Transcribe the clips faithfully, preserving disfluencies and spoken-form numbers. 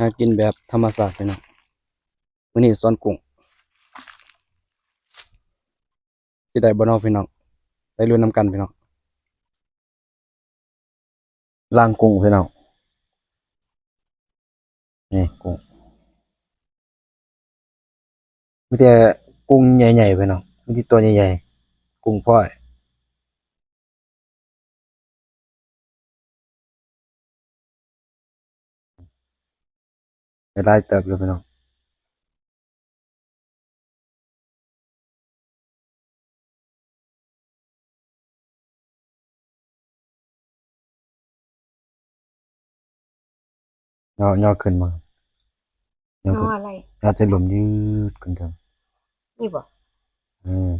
หากินแบบธรรมชาติพี่น้อง มื้อนี้สอนกุ้ง สิได้บ่เนาะพี่น้อง ไปลุ้นนำกันพี่น้อง ล้างกุ้งพี่น้อง นี่กุ้ง มีแต่กุ้งใหญ่ๆพี่น้อง มีแต่ตัวใหญ่ๆ กุ้งฝอย ได้หลายเติบอยู่พี่น้อง ย่อ ย่อขึ้นมา ย่อ น้อ ขึ้น อะไร ย่อใส่หลุมยืดขึ้นเถอะ นี่บ่ อืม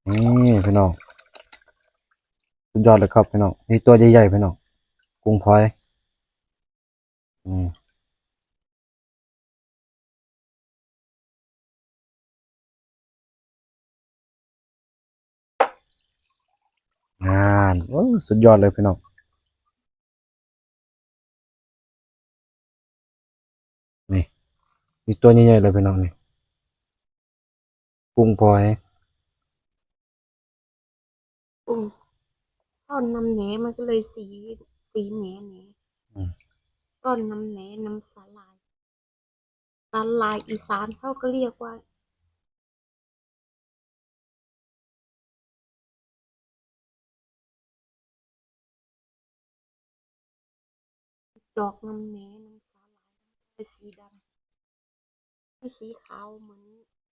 นี่พี่น้อง สุดยอดเลยครับพี่น้อง นี่ตัวใหญ่ๆพี่น้อง กุ้งฝอย อืม งาน โอ้ สุดยอดเลยพี่น้อง นี่ มีตัวใหญ่ๆเลยพี่น้องนี่ กุ้งฝอย กุ้งซ่อนน้ำแหน มันก็เลยสี สีแหนแหน อืม ซ่อนน้ำแหน น้ำสาหร่าย สาหร่ายอีสานเขาก็เรียกว่า ดอกน้ำแหน น้ำสาหร่าย เป็นสีดำ เป็นสีขาวเหมือน